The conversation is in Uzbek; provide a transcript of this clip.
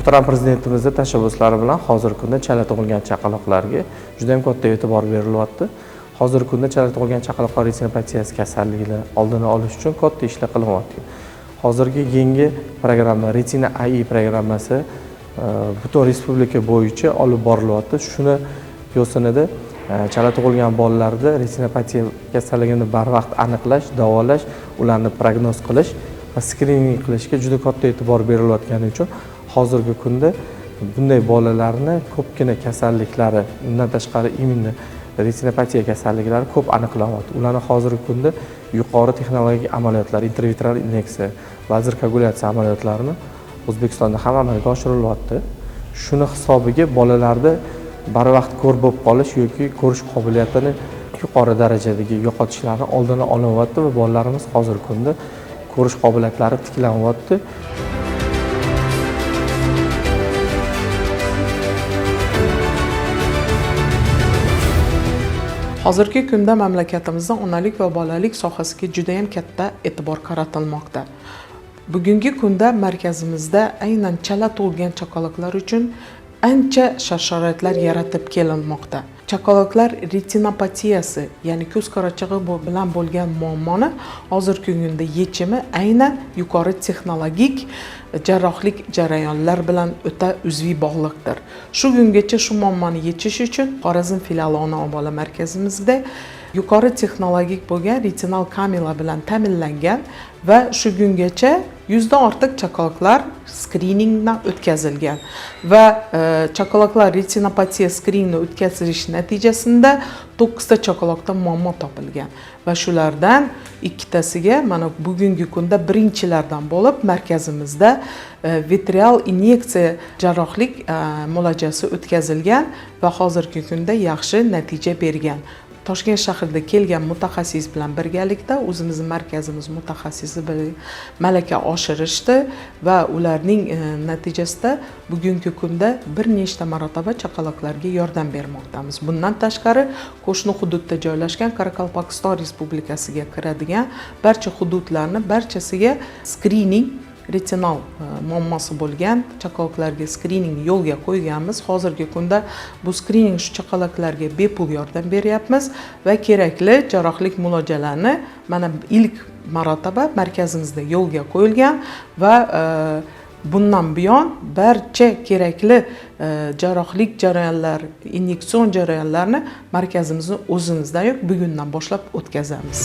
Muhtaram Prezidentimizning tashabbuslari bilan hozirgi kunda chala tug'ilgan chaqaloqlarga juda ham katta e'tibor berilyapti. Hozirgi kunda chala tug'ilgan chaqaloqlar retinopatiyasi kasalligini oldini olish uchun katta ishlar qilinyapti. Hozirgi yangi programma Retina AI programmasi butun respublika bo'yicha olib borilyapti. Shuni yo'sinida chala tug'ilgan bolalarda retinopatiya kasalligini barvaqt aniqlash, davolash, ularni prognoz qilish va skrining qilishga juda katta e'tibor berilayotgani uchun hozirgi kunda bunday bolalarni ko'pgina kasalliklari, undan tashqari именно retinopatiya kasalliklari ko'p aniqlanyapti. Ularni hozirgi kunda yuqori texnologik amaliyotlar, intravitreal inyeksiya, lazer koagulyatsiya amaliyotlarini O'zbekistonda ham amalga oshirilyapti. Shuni hisobiga bolalarda barvaqt ko'r bo'lib qolish yoki ko'rish qobiliyatini yuqori darajadagi yo'qotishlarni oldini olinyapti va bolalarimiz hozirgi kunda ko'rish qobiliyatlari tiklanyapti. Hozirgi kunda mamlakatimizda onalik va bolalik sohasiga juda ham katta e'tibor qaratilmoqda. Bugungi kunda markazimizda aynan chala tug'ilgan chaqaloqlar uchun ancha shart-sharoitlar yaratib kelinmoqda. Chaqaloqlar retinopatiyasi, ya'ni ko'z qarachig'i bilan bo'lgan muammoni hozirgi kunda yechimi aynan yuqori texnologik jarrohlik jarayonlar bilan o'ta uzviy bog'liqdir. Shu kungacha shu muammoni yechish uchun Xorazm filiali ona va bola markazimizda yuqori texnologik bo'lgan retinal kamera bilan ta'minlangan va shu kungacha 100 dan ortiq chaqaloqlar skriningdan o'tkazilgan va chaqaloqlar retinopatiya skriningni o'tkazilish natijasida 9 ta chaqaloqda muammo topilgan va shulardan 2tasiga mana bugungi kunda birinchilardan bo'lib markazimizda vitreal inyeksiya jarrohlik muolajasi o'tkazilgan va hozirgi kunda yaxshi natija bergan. Toshkent shahrida kelgan mutaxassis bilan birgalikda o'zimizni markazimiz mutaxassisi bilan malaka oshirishdi va ularning natijasida bugungi kunda bir nechta marotaba chaqaloqlarga yordam bermoqdamiz. Bundan tashqari qo'shni hududda joylashgan Qoraqalpog'iston Respublikasiga kiradigan barcha hududlarni barchasiga skrining retinal muammosi bo'lgan chaqaloqlarga skrining yo'lga qo'yganmiz. Hozirgi kunda bu skrining shu chaqaloqlarga bepul yordam beryapmiz va kerakli jarrohlik muolajalarni mana ilk marotaba markazimizda yo'lga qo'yilgan va bundan buyon barcha kerakli jarrohlik jarayonlar, inyeksion jarayonlarni markazimizni o'zimizdayoq bugundan boshlab o'tkazamiz.